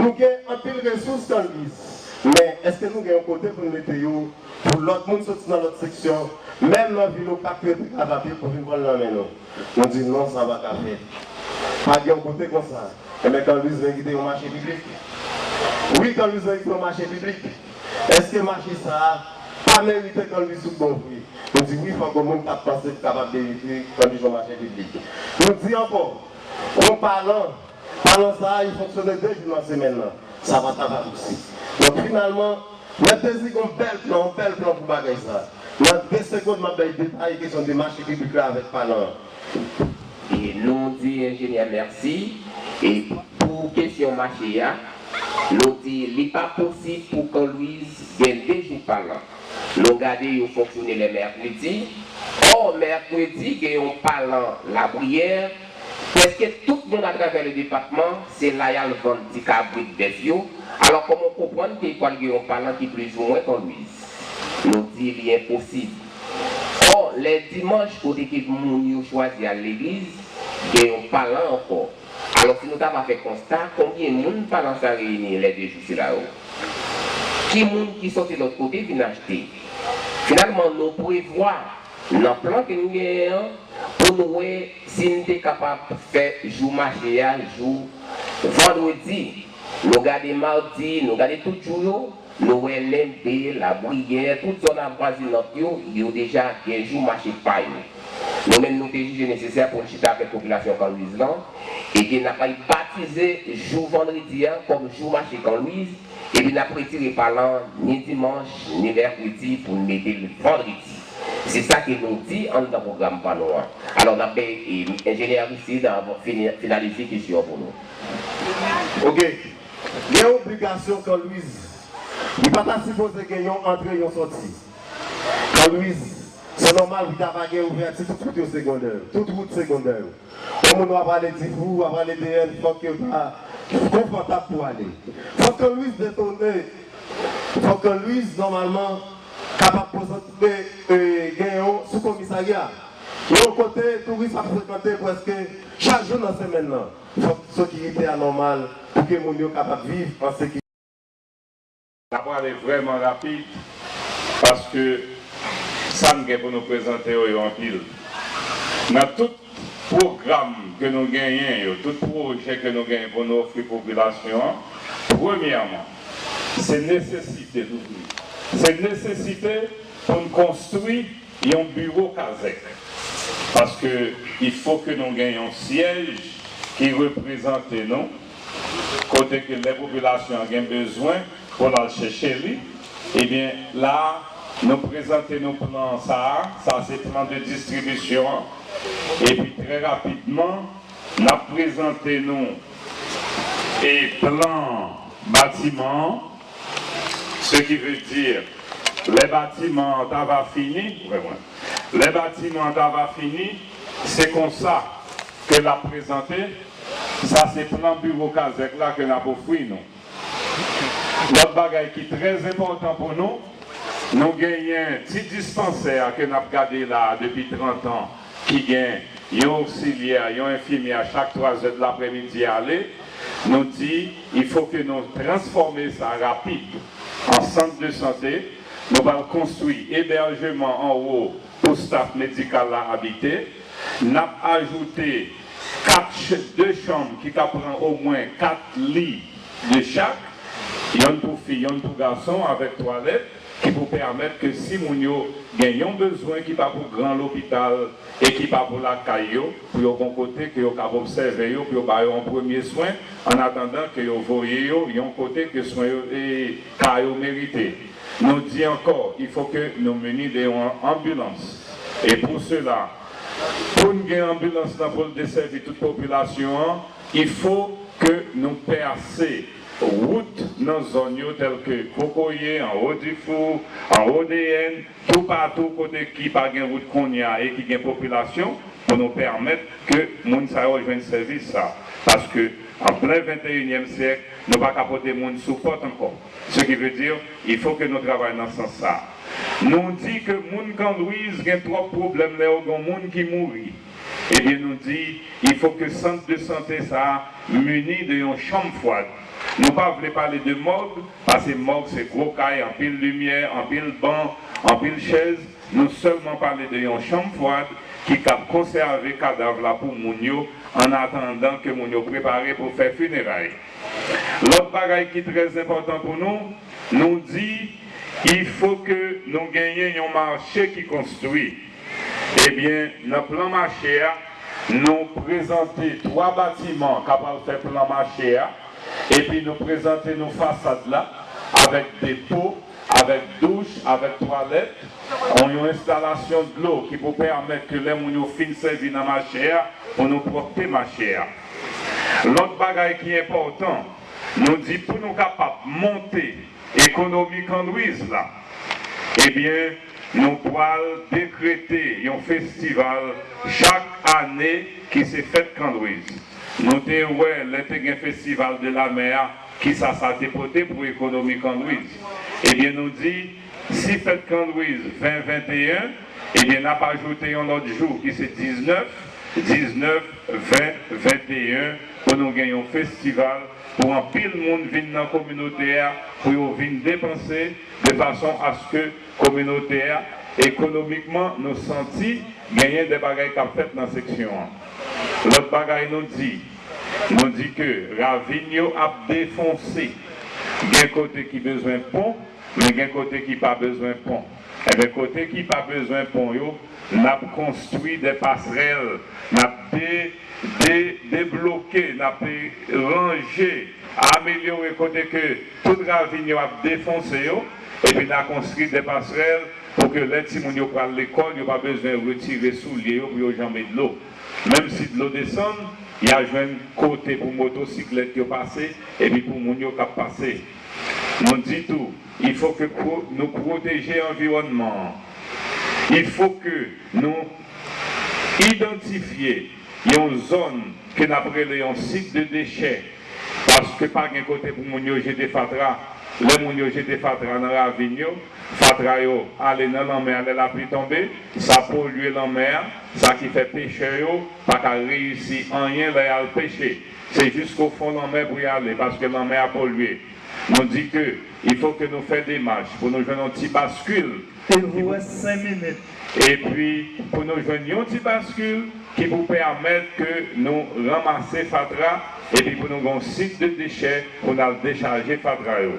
Nou gen anpil resous Grann Lwiz, men èske nou gen yon kote pou n mete yo pou lòt moun soti nan lòt seksyon, menm nan vil Okap, yo te ka vin pou vin pran l nan men nou? Nou di non, sa pa ka fèt. Pa gen yon kote konsa. Enben, Grann Lwiz merite yon mache piblik. Wi, Grann Lwiz merite yon mache piblik. Èske mache sa a pa merite Grann Lwiz tout bon vre? Nou di wi, fòk gen moun k ap panse pou kapab merite Grann Lwiz yon mache piblik. Nou di ankò, yon palan, palan sa a, li fonksyone de jou nan semèn nan. Sa pa ta va posib. Donk, finalman, Mèt Dezi gen yon bèl plan, yon bèl plan pou bagay sa. Nan de segonn, m ap bay detay kesyon de mache piblik la avèk palan an. E nou di enjenyè mèsi. E pou kesyon mache a, nou di li pa posib pou Grann Lwiz gen de jou palan. Nou gade yo fonksyone lè mèkredi. Ò, mèkredi gen yon palan Labriyè. Prèske tout moun atravè le depatman, se la y al vann ti kabrit bèf yo. Alò, kòman w konprann ke pral gen yon palan ki plizoumwen Grann Lwiz? Nou di li enposib. Ò, lè dimanch, kote ke moun yo chwazi al legliz, gen yon palan ankò. Alò, si nou ta va fè konsta, konbyen moun palan sa reyini lè de jou sila yo? Ki moun ki sòti lòt kote vin achte? Finalman, nou prevwa nan plan ke nou genyen an, pou nou wè si n te kapab fè jou mache a jou vandredi. Nou gade madi, nou gade tout jou yo, nou wè Lenbe, Labriyè, tout zòn avwazinant yo, yo deja gen jou mache pa yo. Nou menm, nou te jije nesesè pou n chita avèk popilasyon Grann Lwiz lan, epi n ap batize jou vandredi a kòm jou mache Grann Lwiz, epi n ap retire palan ni dimanch, ni mèkredi pou n mete l vandredi. Se sa ke nou di anndan pwogram pa nou an. Alò, n ap bay, e, enjenyè Aristide fini, finalize kesyon an pou nou. Oke. Gen yon obligasyon Grann Lwiz. Li pa ta sipoze gen yon antre, yon sòti. Grann Lwiz, se nòmal pou ta va gen ouvèti tout wout yo segondè yo. Tout wout segondè yo. Yon moun w ap ale Difou, w ap ale D N, fòk yo ta konfòtab pou ale. Fòk Grann Lwiz detone, fòk Grann Lwiz nòmalman kapab prezante, e, gen yon sou komisarya. Yon kote touris ap frekante prèske chak jou nan semèn nan. Fòk sekirite a nòmal pou ke moun yo kapab viv an sekirite. N ap prale vrèman rapid, paske sa n gen pou nou prezante yo, yo anpil. Nan tout pwogram ke nou genyen yo, tout pwojè ke nou genyen pou nou ofri popilasyon an, premyèman, se nesesite, se nesesite pou n konstwi yon biwo kazèk. Paske il faut que nou gen yon syèj ki reprezante nou, kote ke lè popilasyon an gen bezwen pou l al chèche li, ebyen, la a, nou prezante nou plan sa a, sa se plan de distribisyon an, epi trè rapidman, n ap prezante nou e plan batiman an, ce qui veut dire, lè batiman an ta va fini, lè batiman an ta va fini, se konsa ke l ap prezante, sa se plan biwo kazèk la ke n ap ofri nou. Lòt bagay ki trè enpòtan pou nou, nou genyen ti dispansè a ke n ap gade la a depi trant an, ki gen yon oksilyè, yon enfimyè chak twa zè de laprèmidi ale, nou di, il faut que nou transfòme sa rapid an sant de sante. Nou pral konstwi ebèjman anwo pou staf medikal la abite. N ap ajoute kat ch-, de chanm ki ka pran omwen kat li de chak, yonn pou fi, yonn pou gason, avèk twalèt, ki pou pèmèt ke si moun yo gen yon bezwen ki pa pou gran lopital e ki pa pou lakay yo, pou yo gon kote ke yo kab obsève yo, pou yo ba yo yon premye swen, an atandan ke yo voye yo yon kote ke swen yo, e, ka yo merite. Nou di ankò, il faut que nou mini de yon anbilans. E pou sela, pou n gen anbilans lan pou l desèvi tout popilasyon an, il faut que nou pèse wout nan zòn yo tèl ke Kokoye, anwo Difou, anwo D N, toupatou kote ki pa gen wout kounye a e ki gen popilasyon, pou nou pèmèt ke moun sa yo jwenn sèvis sa. Paske an plen venteyinyèm syèk, nou pa ka pote moun sou pòt ankò. Ce qui veut dire, il faut que nou travay nan sans sa. Nou di ke moun Kan Lwiz gen twòp pwoblèm lè yo gen moun ki mouri. Ebyen, nou di, il faut que sant de sante sa a mini de yon chanm fwad. Nou pa vle pale de mòg, paske mòg se gwo kay, anpil limyè, anpil ban, anpil chèz. Nou sèlman pale de yon chanm fwad ki kab konsève kadav la pou moun yo, an atandan ke moun yo prepare pou fè fineray. Lòt bagay ki trè enpòtan pou nou, nou di, il faut que nou genyen yon mache ki konstwi. Ebyen, nan plan mache a, nou prezante twa batiman k ap al fè plan mache a, epi nou prezante nou fasad la avèk depo, avèk douch, avèk twalèt, yon, yon enstalasyon dlo ki pou pèmèt ke lè moun yo fin sèvi nan mache a, pou nou pwòpte mache a. Lòt bagay ki enpòtan, nou di pou nou kapab monte ekonomi Kan Lwiz la, ebyen, nou pral dekrete yon festival chak ane ki se fèt Kan Lwiz. Nou te wè lè te gen festival de la mè a, kisa sa te pote pou ekonomi Kan Lwiz. Ebyen, nou di, si fèt Kan Lwiz ven venteyen, ebyen, n ap ajoute yon lòt jou ki se diznèf, diznèf, ven, venteyen, pou nou gen yon festival, pou anpil moun vin nan kominote a, pou yo vin depanse, de fason aske kominote a, ekonomikman, nou santi genyen de bagay k ap fèt nan seksyon an. Lòt bagay nou di, nou di ke ravin yo ap defonse. Gen kote ki bezwen pon, men gen kote ki pa bezwen pon. Ebyen, kote ki pa bezwen pon yo, n ap konstwi de pasrèl, n ap de, de, debloke, n ap ranje, amelyore kote ke tout ravin yo ap defonse yo, epi n a konstwi de pasrèl pou ke lè timoun yo pral lekòl, yo pa bezwen retire soulye yo pou yo janbe dlo. Menm si dlo desann, y a jwenn kote pou motosiklèt yo pase, epi pou moun yo k ap pase. Nou di tou, il faut que pro-, nou pwoteje anviwònman an. Il faut que nou idantifye yon zòn ke n ap rele yon sit de dechè, paske pa gen kote pou moun yo jete fatra. Lè moun yo jete fatra nan ravin yo, fatra yo ale nan lanmè a lè lapli tonbe, sa polye lanmè a, sa ki fè pechè yo pa ka reyisi anyen lè y al peche. Se jiskofon lanmè pou y ale, paske lanmè a polye. Nou di ke il faut que nou fè demach pou nou jwenn yon ti baskil. Il vous reste cinq minutes. Epi, pou nou jwenn yon ti baskil ki pou pèmèt ke nou ranmase fatra, epi pou nou gen yon sit de dechè pou n al dechaje fatra yo.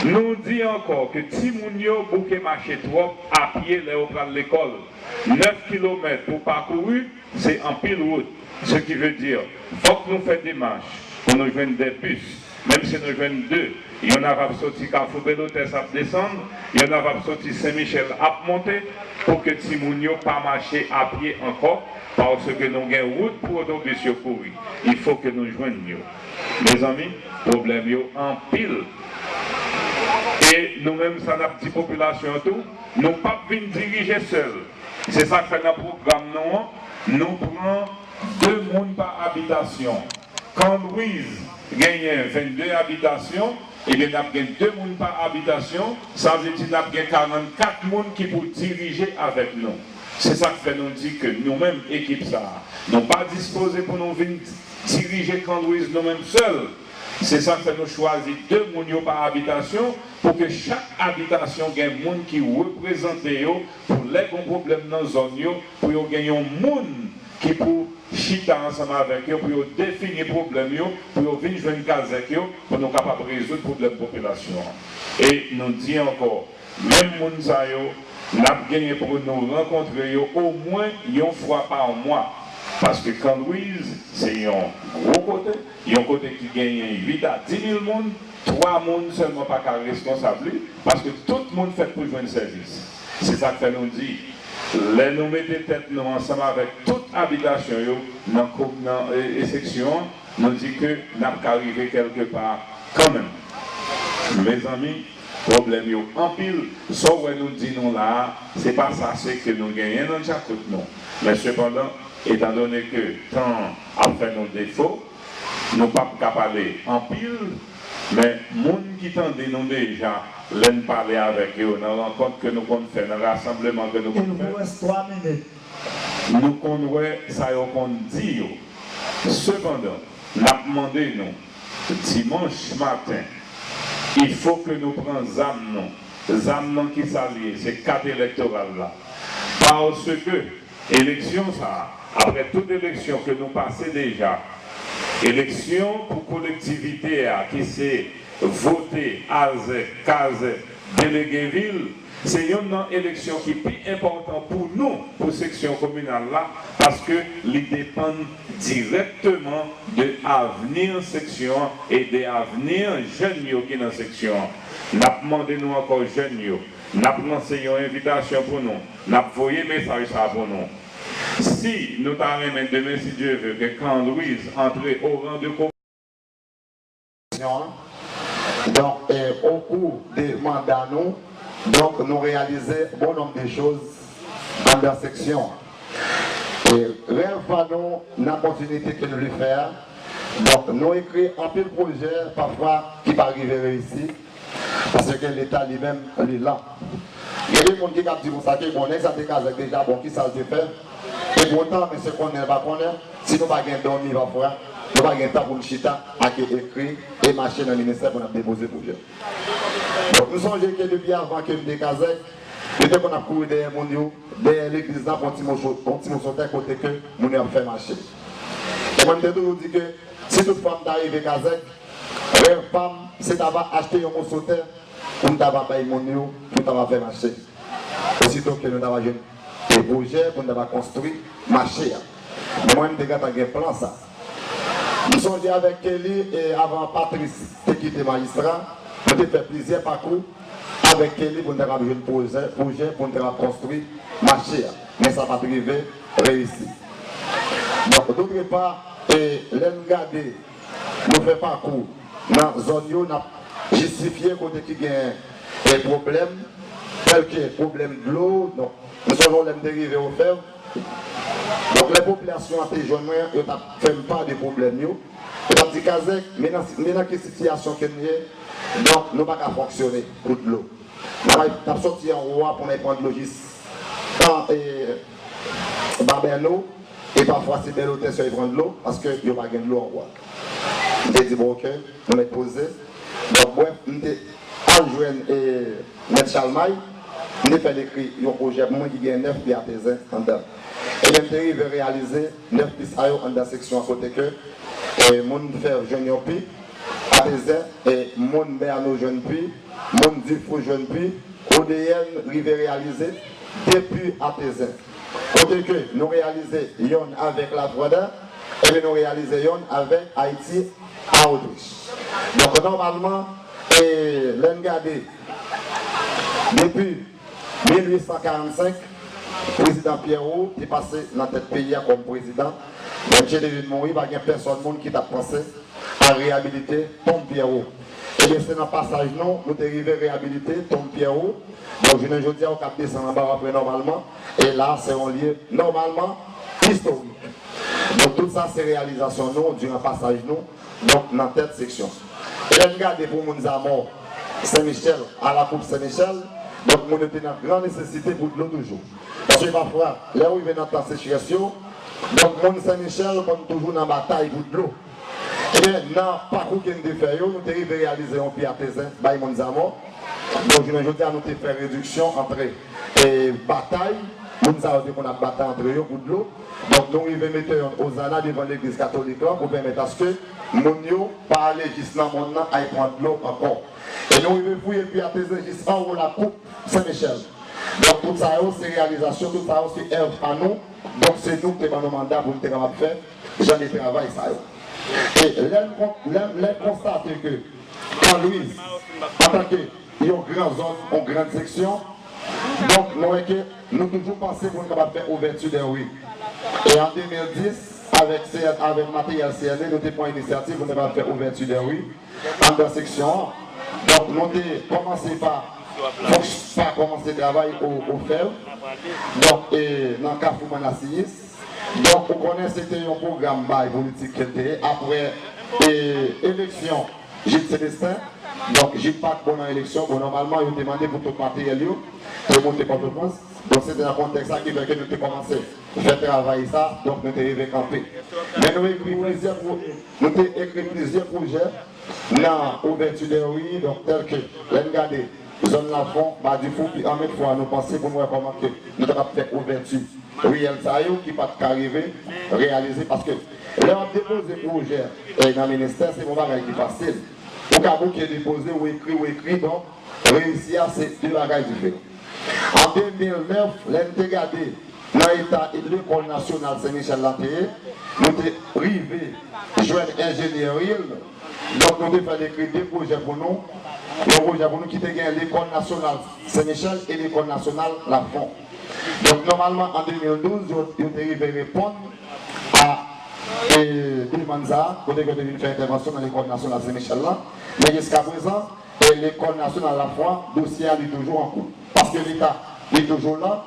Nou di ankò ke timoun yo bouke mache twòp a pye lè yo pral lekòl. Nèf kilomèt pou pakouri, se anpil wout. Ce qui veut dire, fòk nou fè demach pou nou jwenn de bis, menm si nou jwenn de, yonn ap soti Kafou Belotès ap desann, yonn ap soti Sen Michèl ap monte, pou ke timoun yo pa mache a pye ankò, paske nou gen wout pou otobis yo kouri. Il faut que nou jwenn yo. Mezanmi, pwoblèm yo anpil. E nou menm, sa n ap di popilasyon an tou, nou p ap vin dirije sèl. Se sa k fè nan pwogram nou an, nou pran de moun pa abitasyon. Kan Lwiz genyen vennde abitasyon, ebyen, n ap gen de moun pa abitasyon, sa vle di n ap gen karannkat moun ki pou dirije avèk nou. Se sa k fè nou di ke nou menm, ekip sa a, nou pa dispoze pou nou vin dirije Kan Lwiz nou menm sèl. Se sa k fè nou chwazi de moun yo pa abitasyon, pou ke chak abitasyon gen moun ki reprezante yo, pou lè gon pwoblèm nan zòn yo, pou yo gen yon moun ki pou chita ansanm avèk yo, pou yo defini pwoblèm yo, pou yo vin jwenn kazèk yo, pou nou kapab rezoud pwoblèm popilasyon an. E nou di ankò, menm moun sa yo, n ap genyen pou nou rankontre yo omwen yon fwa pa mwa, paske Kan Lwiz se yon gwo kote, yon kote ki genyen uit a dis mil moun, twa moun sèlman pa ka reskonsab li, paske tout moun fèt pou jwenn sèvis. Se sa k fè nou di, lè nou mete tèt nou ansanm avèk tout abitasyon yo nan ko-, nan, e, e seksyon an, nou di ke n ap ka rive kèlke pa kanmenm. Mezanmi, Pwoblèm yo anpil. Sa w wè nou di nou la a, se pa sa se ke nou genyen nan djakout nou. Men sepandan, etandone ke tan an ap fè nou defo, nou p ap ka pale anpil, men moun ki tande nou deja, lè n pale avèk yo nan rankont ke nou konn fè, nan rasanbleman ke nou konn fè, nou konn wè sa yo konn di yo. Sepandan, n ap mande nou, dimanch maten, il faut que nou pran zam nou. Zam nan ki sa l ye? Se kat elektoral la. Paske eleksyon sa a, apre tout eleksyon ke nou pase deja, eleksyon pou kolektivite a ki se vote azè, kazè, delege vil, se youn nan eleksyon ki pi enpòtan pou nou, pou seksyon kominal la, paske li depann dirèkteman de avni seksyon an e de avni jèn yo ki nan seksyon an. N ap mande nou ankò, jèn yo, n ap lanse yon envitasyon pou nou, n ap voye mesaj sa a pou nou. Si nou ta renmen demen, si Dye ve, ke Carl Louise antre o ran de ko- Donk, e, o kou de manda nou, donk, nou reyalize bon nonb de choz anndan seksyon an. E rèv pa nou, nan kontinite ke nou vle fè a, donk, nou ekri anpil pwojè, pafwa, ki pa rive reyisi, paske Leta li menm, li lan. Gen de moun ki kab di konsa ke, bon, nèg sa te kazèk deja, bon, kisa l te fè? E poutan, mesye konnen l pa konnen, si nou pa gen dòmi pafwa, nou pa gen tan pou n chita ak ekri e mache nan ministè pou n ap depoze pwojè. Donk, m sonje ke depi avan ke m te kazèk, yo te konn ap kouri dèyè moun yo, dèyè legliz la, pou yon ti moso, yon ti moso tè kote ke moun yo ap fè mache. E mwen, m te toujou di ke si tout fwa m ta rive kazèk, rèv pa m, se ta va achte yon moso tè pou m ta va bay moun yo, pou ta va fè mache. Osito ke nou ta va jwenn, e, pwojè pou nou ta va konstwi mache a. Men mwen, m te gentan gen plan sa. M sonje avèk Kelly, e, avan Patrice te kite majistra, nou te fè plizyè pakou avèk Kelly pou nou ta kapab jwenn pwojè, pwojè pou nou ta kapab konstwi mache a. Men sa pa t rive reyisi. Donk, dotre pa, e, lè n gade, nou fè pakou nan zòn yo, n ap jistifye kote ki gen, e, pwoblèm, tèlke pwoblèm dlo. Donk, m sonje yon lè m te rive Ofèv. Donk, lè popilasyon an te jwenn mwen, yo t ap fè m pa de pwoblèm yo. Yo t ap di, Kazèk, men nan, men nan ki sitiyasyon ke n ye, donk, nou pa ka fonksyone pou dlo. N ap, n ap sòti anwo a pou n al pran dlo jis nan, e, Babèno, e pafwa se Bèlotè sèl pran dlo, paske yo pa gen dlo anwo a. M te di, bon, oke, nou mèt poze. Donk, brèf, m te al jwenn, e, Mèt Chalmay, m te fè l ekri yon pwojè pou mwen ki gen nèf pi atezen anndan. Ebyen, m te rive reyalize nèf pi sa yo anndan seksyon an kote ke, e, moun fè jwenn yon pi atezen, e, moun Bèno jwenn pi, moun Difou jwenn pi, O D N rive reyalize de pi atezen. Kote ke nou reyalize yonn avèk Lafranda, ebyen nou reyalize yonn avèk Ayiti a Otrich. Donk, nòmalman, e, lè n gade, depi mil uit san karannsenk, prezidan Pierrot te pase nan tèt peyi a kòm prezidan. Lè misye te vin mouri, pa gen pèsòn moun ki t ap panse a reyabilite tonm Pierrot. Ebyen, se nan pasaj nou, nou te rive reyabilite tonm Pierrot. Donk, jounen jodi a, ou kab desann anba, w ap wè nòmalman. E la, se yon lye nòmalman istorik. Donk, tout sa, se reyalizasyon nou, diran pasaj nou, donk, nan tèt seksyon. E lè n gade pou moun Zamò, Sen Michèl, a lakoup Sen Michèl, donk, moun yo te nan gran nesesite pou dlo toujou. Paske pafwa, lè w rive nan tan sechrès yo, donk, moun Sen Michèl konn toujou nan batay pou dlo. Ebyen, nan pakou ke n te fè yo, nou te rive reyalize yon pi atezen bay moun Zamò. Donk, jounen jodi a, nou te fè rediksyon antre, e, batay moun sa yo te konn ap batay antre yo pou dlo. Donk, nou rive mete yon ozana devan legliz katolik lan pou pèmèt aske moun yo pa ale jis nan mòn nan al pran dlo ankò. E nou rive fouye pi atezen jis anwo lakoup Sen Michèl. Donk, tout sa yo, se reyalizasyon, tout sa yo, se èv pa nou. Donk, se nou ki te ban nou manda pou nou te kapab fè jan de travay sa yo. E lè n kon-, lè, lè n konstate ke Kan Lwiz, antanke yon gran zòn, yon gran seksyon, donk, nou wè ke nou toujou panse pou nou kapab fè ouvèti dè ri. E an de mil dis, avèk C N, avèk materyèl C N E, nou te pran inisyativ pou nou kapab fè ouvèti dè ri anndan seksyon an. Donk, nou te kòmanse pa, fòk pa kòmanse travay o, o fèv. Donk, e, nan Kafou Mannasiyis. Donk, ou konnen se te yon pwogram bay politik ke l te ye. Apre, e, eleksyon Jid Selestin, donk, Jid pa t bon nan eleksyon. Bon, nòmalman, yo te mande pou tout materyèl yo te monte Pòtoprens. Donk, se te nan kontèks sa ki fè ke nou te kòmanse fè travay sa, donk, nou te rive kanpe. Men nou ekri plizyè pwo-, nou te ekri plizyè pwojè nan ouvèti de ri, donk, tèl ke, lè n gade zòn Lafon, Madifou, pi anmèt fwa nou panse pou n wè kòman ke nou ta kab fè ouvèti riyèl sa yo ki pa t ka rive reyalize, paske lè w ap depoze pwojè, e, nan ministè, se pa yon bagay ki fasil. Ou ka bouke depoze, ou ekri, ou ekri, donk, reyisi a, se de bagay diferan. An de mil nèf, lè n te gade nan eta lekòl nasyonal Sen Michèl la te ye, nou te rive jwenn enjenyè ri l. Donk, nou te fè l ekri de pwojè pou nou. Yon pwojè pou nou ki te gen lekòl nasyonal Sen Michèl e lekòl nasyonal Lafon. Donk, nòmalman, an de mil douz, yo, yo te rive reponn a, e, demann sa a, kote yo te vin fè entèvansyon nan lekòl nasyonal Sen Michèl la. Men jiskaprezan, e, lekòl nasyonal Lafon, dosye a li toujou an kou. Paske Leta, li toujou la,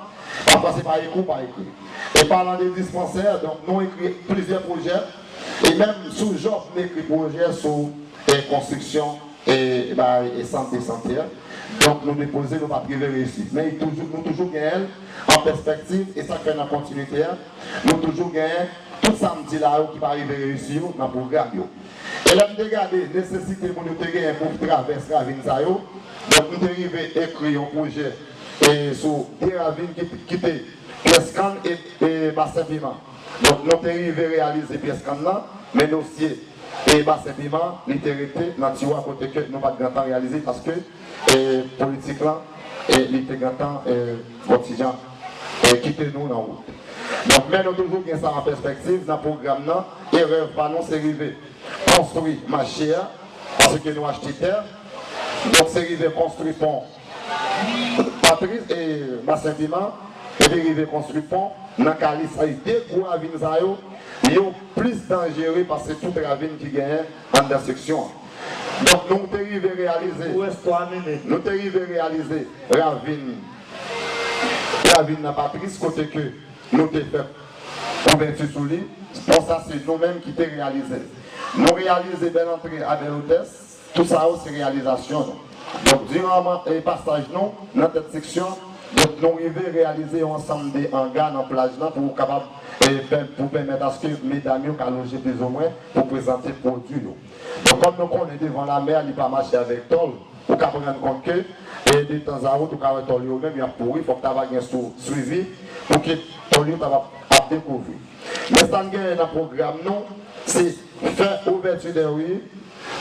pafwa se pa ekri ou pa ekri. E palan de dispansè, donk, nou ekri plizyè pwojè, e menm sou Jòf, nou ekri pwojè sou, e, konstriksyon, e, bay, e, sant de sante a. Donk, nou depoze, nou pa t rive reyisi. Men, li toujou, nou toujou genyen l an pèspektiv, e sa k fè nan kontinite a, nou toujou genyen tout sa m di la yo ki pa rive reyisi yo nan pwogram yo. E lè m te gade nesesite moun yo te genyen pou travès ravin sa yo, donk, m te rive ekri yon pwojè, e, sou de ravin ki, ki te Pyès Kann e, e Basen Piman. Donk, nou te rive reyalize Pyès Kann lan, men dosye, e, Basen Piman, li te rete nan tiwa kote ke nou pa t gentan reyalize paske, e, politik lan, e, li te gentan, e, yon ti jan, e, kite nou nan wout. Donk, men nou toujou gen sa an pèspektiv nan pwogram nan, e rèv pa nou se rive konstwi mache a, paske nou achte tè. Donk, se rive konstwi pon Patris, e, Basen Piman, epi rive konstwi pon nan Kalis. Sa vle di de gwo ravin sa yo, yo plis danjere pase tout ravin ki genyen anndan seksyon an. Donk, nou te rive reyalize, nou te rive reyalize ravin, ravin nan Patris, kote ke nou te fè ouvèti sou li. Pon sa, se nou menm ki te reyalize l. Nou reyalize Bèl Antre a Bèl Otès. Tout sa yo, se reyalizasyon nou. Donk, diran, e, pasaj nou nan tèt seksyon, donk, nou rive reyalize yon ansanm de anga nan plaj lan pou kapab, e, pè-, pou pèmèt aske medam yo ka loje plizoumwen pou prezante pwodui yo. Donk, kòm nou konnen devan lamè a, li pa mache avèk tòl, ou ka rann kont ke, e, detanzawot, ou ka wè tòl yo menm, y ap pouri, fòk ta va gen sou, swivi pou ke tòl yo ta va ap dekouvri. Men sa n genyen nan pwogram nou, se fè ouvèti de ri,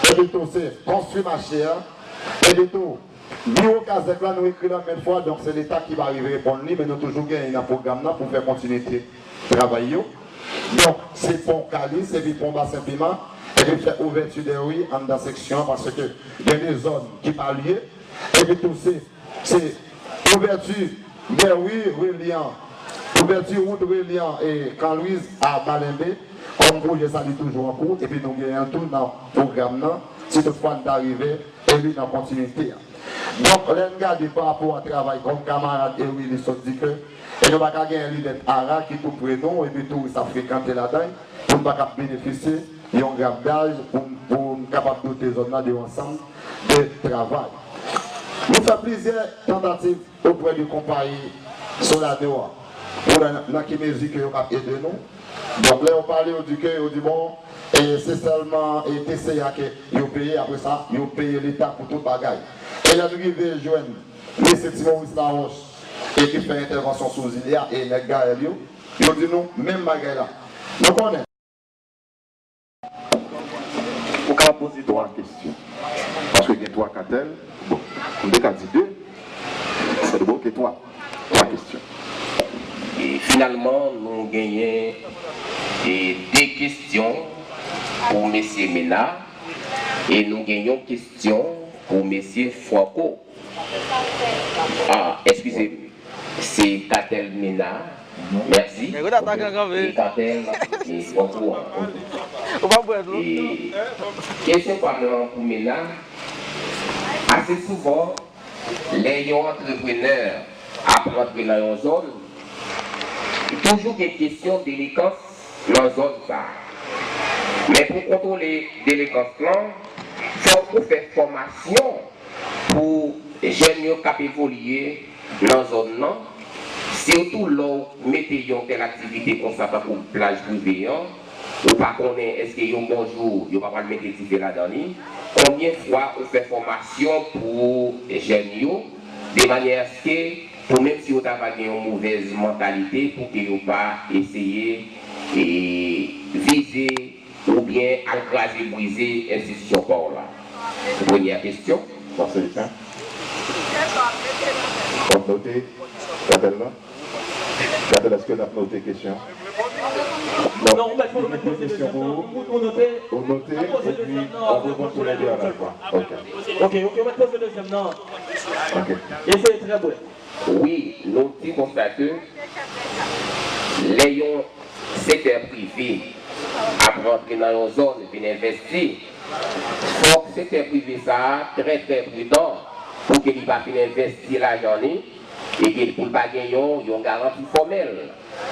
epi tou se konstwi mache a, epi tou biwo kazèk la, nou ekri l anmèt fwa, donk se Leta ki pa rive reponn li, men nou toujou genyen nan pwogram nan pou fè kontinite travay yo. Donk, se pon Kalis, epi pon Basen Piman, epi fè ouvèti de ri anndan seksyon an, paske gen de zòn ki pa lye, epi tou se, se ouvèti de ri relyan, ouvèti wout relyan, e, Kan Lwiz a Malenbe, kòm pwojè sa li toujou an kou, epi nou genyen l tou nan pwogram nan, si toutfwa n ta rive eli nan kontinite a. Donk, lè n gade pa rapò a travay kòm kamarad Ewili sot di ke, e nou pa ka genyen Linèt Ara ki tou pre nou, epi touris ap frekante ladan l, pou n pa ka benefisye yon grabdaj pou, pou n kapab dote zòn nan de yon ansanm de travay. Nou fè plizyè tantativ oprè de konpayi Solador pou wè nan, nan ki mezi ke yo kab ede nou. Donk, lè yo pale, yo di ke, yo di, bon, e se sèlman, e, T C A ke yo peye, apre sa, yo peye Leta pou tout bagay. E lè n rive jwenn mesye Ti Moris Laroche, e ki fè entèvansyon sou zile a, e nèg Gaël yo, yo di nou menm bagay la. Nou konnen. Ou ka poze twa kesyon. Paske gen twa katèl. Bon, m te ka di de. Sèl bon ke twa. Twa kesyon. E finalman, nou genyen, e, de kesyon pou mesye Mena. E nou gen yon kesyon pou mesye Franco. Ah, eskize m. Se katèl Mena. Mèsi. Nèg yo t atake an kanpe. E katèl, e, Franco an. Ou pa bwè dlo. E kesyon pa m lan pou Mena. Ase souvan, lè yon antreprenè ap rantre nan yon zòn, toujou gen kesyon delikans nan zòn sa a. Men pou kontwole delikans lan, fòk ou fè fòmasyon pou jèn yo k ap evolye nan zòn nan, sitou lè w mete yon tèl aktivite konsa tankou plaj prive an, ou pa konnen èske yon bon jou yo pa pral mete dife ladan li. Konbyen fwa ou fè fòmasyon pou jèn yo, de manyè èske pou menm si yo ta va gen yon movèz mantalite, pou ke yo pa eseye e vize oubyen al kraze brize enstitisyon pa w la? Premyè kesyon. Sa se sa. W ap note katèl la? Katèl, èske n ap note kesyon? Non, ou mèt poze dezyèm nan, ou note, ou note, epi w ap reponn tou lè de a la fwa. Ok. Ok, ok, ou mèt poze dezyèm nan. Ok. E se trè byen. Wi, nou di konsa ke lè yon sektè prive ap rantre nan yon zòn vin envèsti, fòk sektè prive sa a trè, trè pridan pou ke li pa fin envèsti lajan li e ke pou l pa gen yon, yon garanti fòmèl.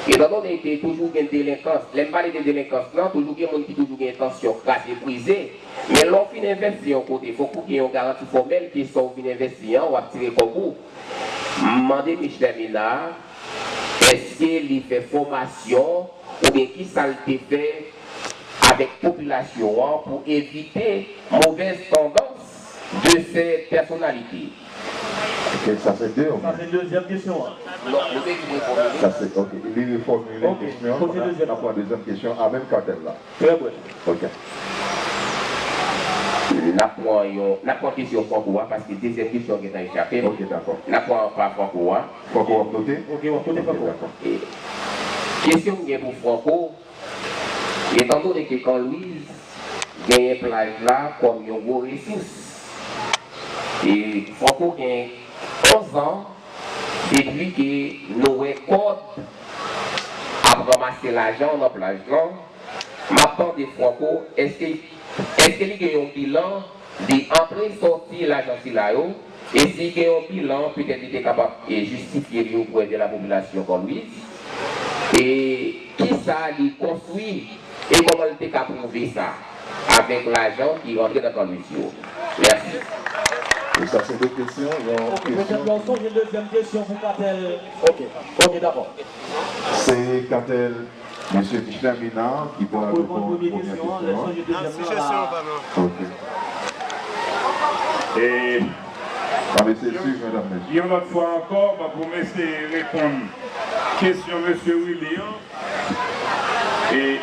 Etandone ke toujou gen delenkans, lè m pale de delenkans lan, toujou gen moun ki toujou gen entansyon kraze brize, men lè w fin envèsti yon kote, fòk ou gen yon garanti fòmèl ke sa w vin envèsti an, w ap tire kòb ou. M mande Michelet Ménard, èske li fè fòmasyon oubyen kisa l te fè avèk popilasyon an pou evite movèz tandans de ces personnalités? Ok, sa se de. Sa se dezyèm kesyon an. Non, nou te di refòmile. Sa se, ok, li refòmile kesyon an. N ap pran dezyèm kesyon a menm katèl la. Trè byen. Ok. N ap pran yon, n ap pran kesyon Franco a, paske dezyèm kesyon an gentan echape m. Ok, dakò. N ap pran pa Franco a. Franco ap note? Ok, w ap note Franco. Ok, dakò. E, kesyon m gen pou Franco, etandone ke Can Louise genyen plaj la kòm yon gwo resous, e Franco gen onz an depi ke nou wè kòd ap ranmase lajan nan plaj lan, m ap mande Franco, èske, èske li gen yon bilan de antre sòti lajan sila yo, e si gen yon bilan, petèt li te kapab, e, jistifye li oprè de la popilasyon Can Louise, e kisa li konstwi, e kòman li te ka pwouve sa avèk lajan ki rantre nan Can Louise yo? Mèsi. E sa se de kesyon, yon kesyon. Ok, petèt w ap sonje dezyèm kesyon pou katèl. Ok, ok, dakò. Se katèl Mesye Michelet Ménard ki pral reponn premyè kesyon an. Mèsi, jesyon, padon. Ok. E, pa mesye swiv, medam, mesye. Yon lòt fwa ankò, m ap eseye reponn kesyon mesye Willy an. E,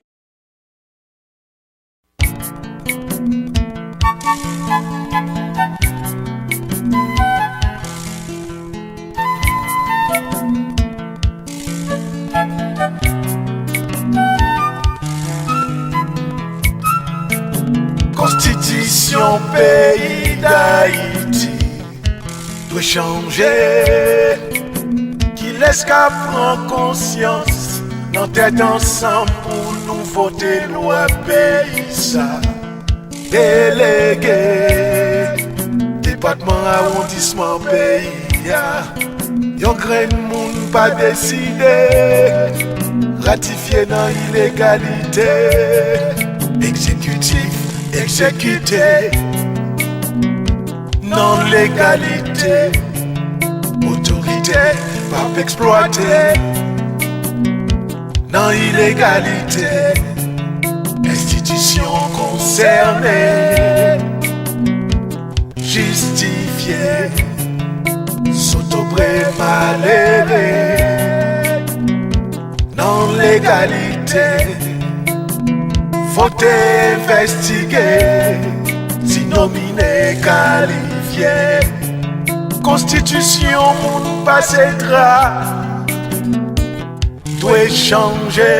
Konstitisyon peyi Dayiti dwe chanje. Kilès ka pran konsyans nan tèt ansanm pou nou vote lwa peyi sa? Delege depatman, awondisman peyi a, yon grenn moun pa deside, ratifye nan ilegalite. Egzekitif egzekite nan legalite, otorite p ap eksplwate nan ilegalite. Enstitisyon konsène jistifye, Sotobre malere nan legalite. Vote, envèstige, ti nomine kalifye. Konstitisyon moun pase tra dwe chanje.